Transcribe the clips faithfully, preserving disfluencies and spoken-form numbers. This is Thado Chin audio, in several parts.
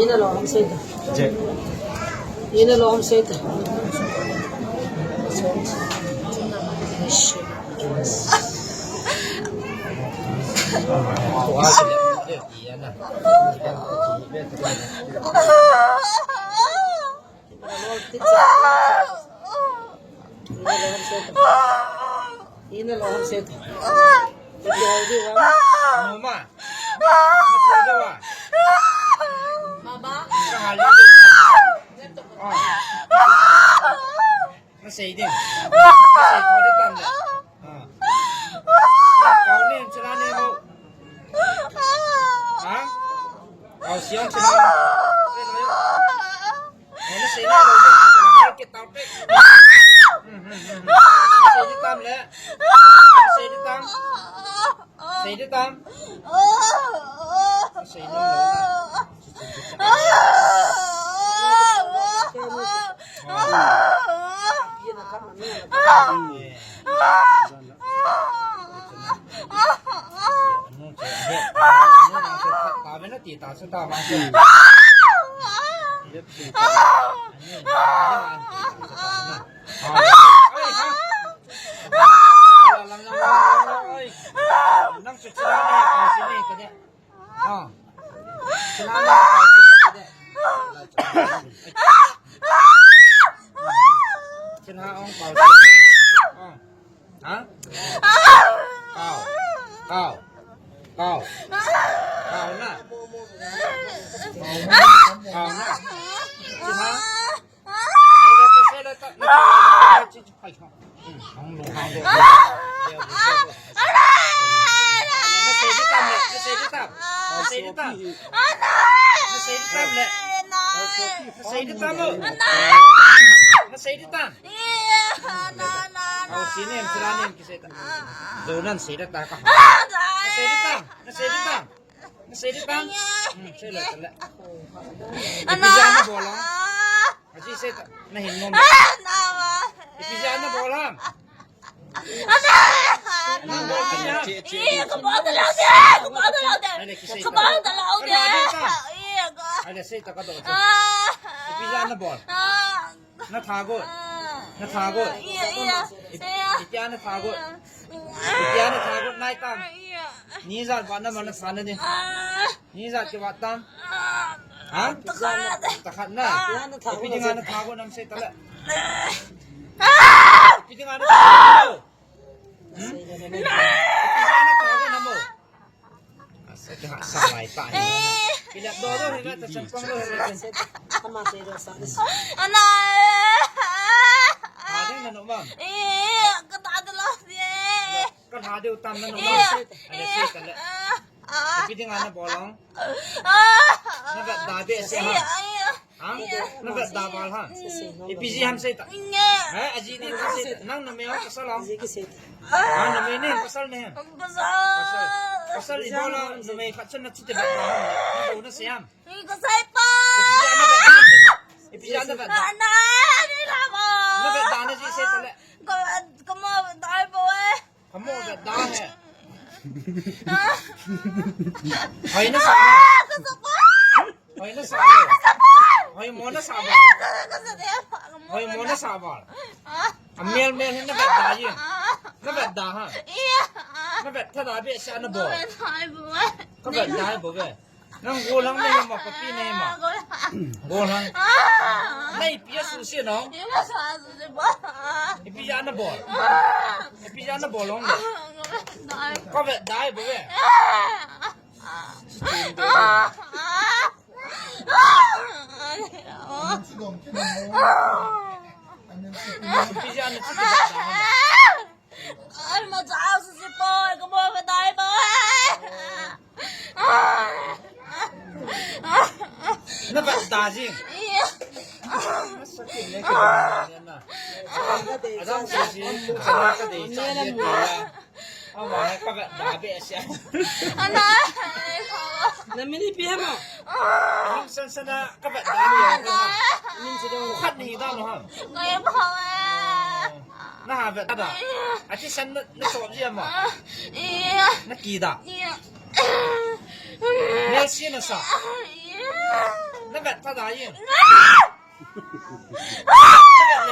Ina lo ham sei ta. Ina lo ham sei ta. Ina lo ham sei ta. Ina lo ham sei ta. Mama. Baba. Masei ding. Masei tho ding tam le. Ah. Kau ni chila ni lo. Ha? Kau siang chila. Masei ni lo ding. Masei ni lo ding. Masei ding tam le. Masei ding tam. Sei ding tam. Sei ding tam. Nang chu chila na, ah, sini ka dia. Ah. Chila na, ah, sini ka dia. Chila ong pao. Ah. Ha? Pao. Pao. Pao. Pao na. Pao na. Chila. Nasei ding tam. Hmm, sei le, sei le. Ipi jeh a nabol ham? Aji sei ta, nahin nom. Ipi jeh a nabol ham? Nabol kit ham? Ai le, kisei ta. Ai le, sei ta ka do. Ipi jeh a nabol? Natha got. Natha got. Ip-, itia natha got. Itia natha got nai tam. Ni ijat vat na ma natha na ni. Ni ijat kivat tam. Ha? Takhat na. Ipi dinga natha got nam sei ta le. Ipi dinga natha got. Hmm? Ipi dinga natha got nam mo. Asa, asa mai ta hi. Pilap do do hi na ta chang pang lo hi na. Ama sei do sa. Ana. Ada na no mam. Eh, ka ta da lo ye. Kan ha deu tam na no mam. Ada sei kan le. Ipi dinga nabol ham? Navet da be se ha. Ha? Navet da val ha. Ipi jeh ham sei ta. Ha, aji ni ta sei ta. Nang namei ha pasal ham? Ha, namei ne pasal ne ham? Pasal. Pasal ibol a namei khat chun nachuti vet da ham? Nabol na sei ham? Ipi jeh a navet da? Ipi jeh a navet da? Navet da na ji sei ta le. Kamo vet da he. Hoi nasa ha. Hoi nasa ha. Hoi mo nasa ha. Hoi mo nasa ha. Amel mel hin navet da ji. Navet da ha. Navet tha da be sa nabol. Kavet da bou ve. Nang gollhang nahi ma, papi nahi ma? Gollhang. Nai pi a suse no? Ipi jeh a nabol? Ipi jeh a nabol ham? Kavet da bou ve. Ipi jeh a navet da ham? Ai, ma cha su si poi, kamo ka dai poi. Navet da ji. Iya. Adam si si, ka dei cha ji. Ama ka vet da be sia. Ana. Namini pi hama. Hing san sana ka vet da ni ya. Min si dong. Khat ni da no ham. Ko ye poi. Na ha vet da. Achi san na, na so ji ama. Iya. Na ki da. Iya. Mel si nasa. Iya. Ka da yin.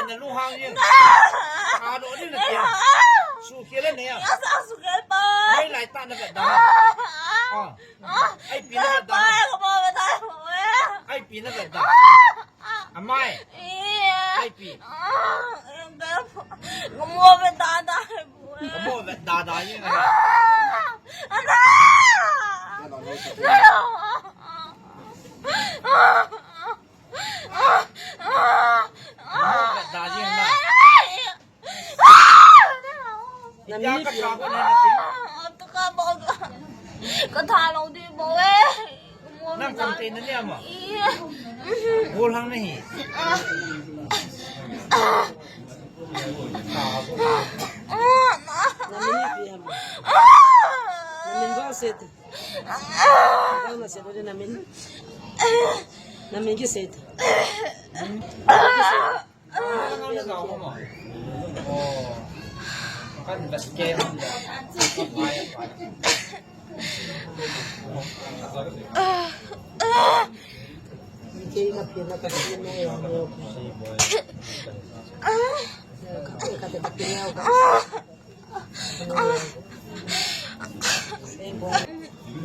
Na lunghang yin. Ka do ni na tia. Su ke le ne ya. Mai lai ta na ka da. Ah. Ai pi na ka da. Ai pi na ka da. Amai. Ai pi. Ka mo ve da da. Ka mo ve da da yin. Ana. Ka mo ve da yin na. Na min ipi ham? Ka tha lou di bo e. Nang kam te na ni ama. Bol hang nahi. Na min ipi ham? Na min bol se te. Bol na se te na min. Na min ki se te.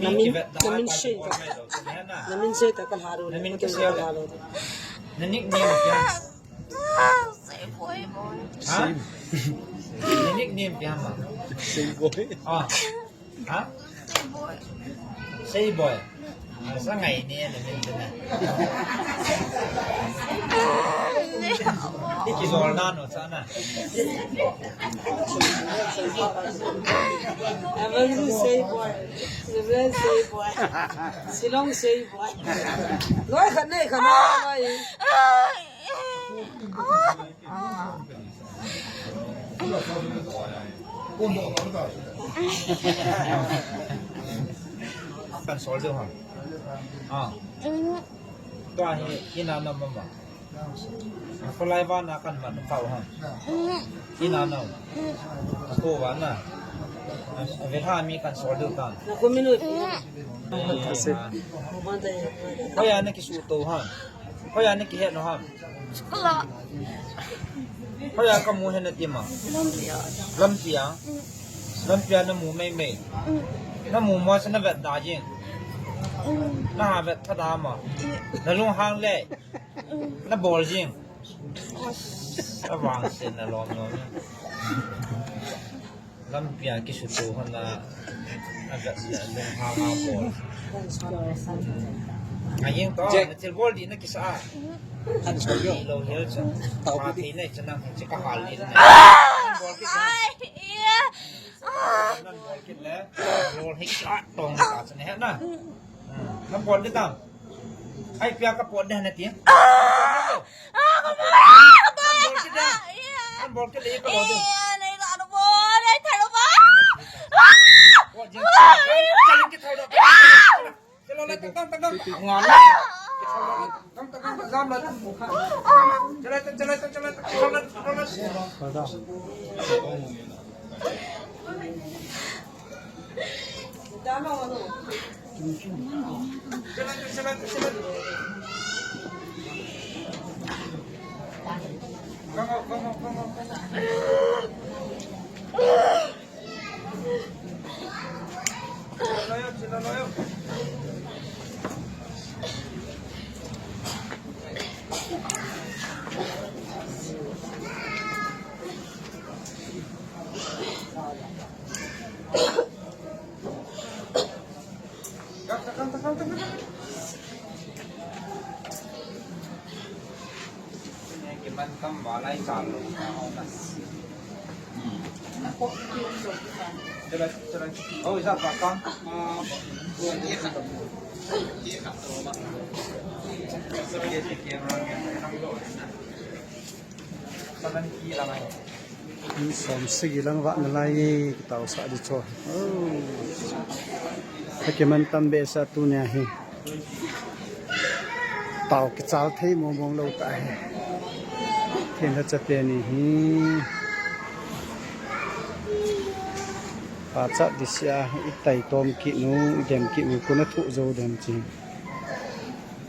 Na min, na min sei ta. Na min sei ta ka haru. Na min ka sei ta. Na nickname kya? Sei boy. Ha? Na nickname kya ma? Sei boy. Ah. Ha? Sei boy. Sei boy. Sa ngai ni na min na. Ki zol na no sa na. Evan sei boy. Evan sei boy. Shillong sei boy. Loi khat nei khat na loi. Kan sol deu ham. Ah. Tua hi, hi na na mama. Ko lai va na kan man kau ham. Hi na na. Ko va na. Ve ha mi kan sol deu kan. Na ko minute. Kasi. Hoiya na kisu to ham. Hoiya na kihet no ham. School a. Hoiya kamu hen na ti ma. Lampi a. Lampi a. Mm. Lampi a namu mei mei. Mm. Namu mo sa na vet da jing. Mm. Na ha vet tha da ma. Mm. Na lunghang le. Mm. Na bol jing. As. Na vang sen na lom lom. Lampi a kisuto hon a, a gat le, lunghang a bol. A jing to, na thil bol di na kisa a. Kan sol yo. Lo hel cha. Tau pa di. Ti na cha na, cha ka hal ni na. Bol kit na. Nan bol kit le. Bol hi ka tong ka cha ne na. Hmm. Nan bol kit na. Ai, pia ka pot deh na ti. Ah, ka pot, ka pot. An bol kit deh. An bol kit le ka lo deh. Pot jing. Chaling kit thai do. Chalo le, tang, tang, tang, tang. Ngan le. Tang, tang, tang, tang, jam le. Chale, chale, chale, chale. Min som sagi lang vah nalai, kitaosah di chu. Oh. Akiman tam behseh tunia hi. Tao kichal thei mong mong lou tah hi. Thina chate ni hi. Pachat di sia, i taitom kit nu, i dem kit nu, kona thuh jou dem chi.